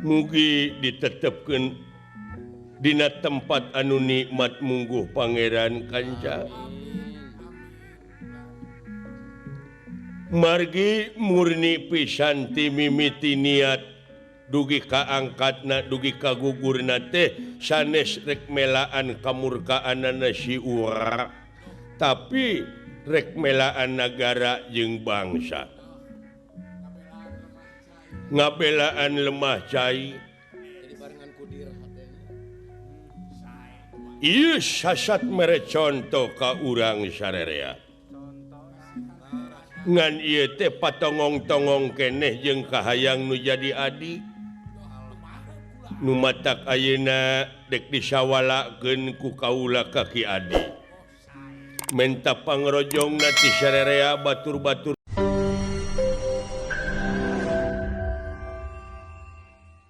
Mugi ditetepkeun dina tempat anu nikmat mungguh Pangeran Kanca. Margi murni pisan ti mimiti niat dugi kaangkatna dugi kagugurna teh sanes rek melaan kamurkaanana si Ura, tapi rek melaan nagara jeung bangsa. Ngabelaan lemah cai. Ieu sasat mere conto ka urang sarerea. Ngan ieu teh patongong-tongong keneh jeung kahayang nu jadi adi. Nu matak ayeuna dek disawalakeun ku kaula ka Ki Adi. Menta pangrojongna ti sarerea batur-batur.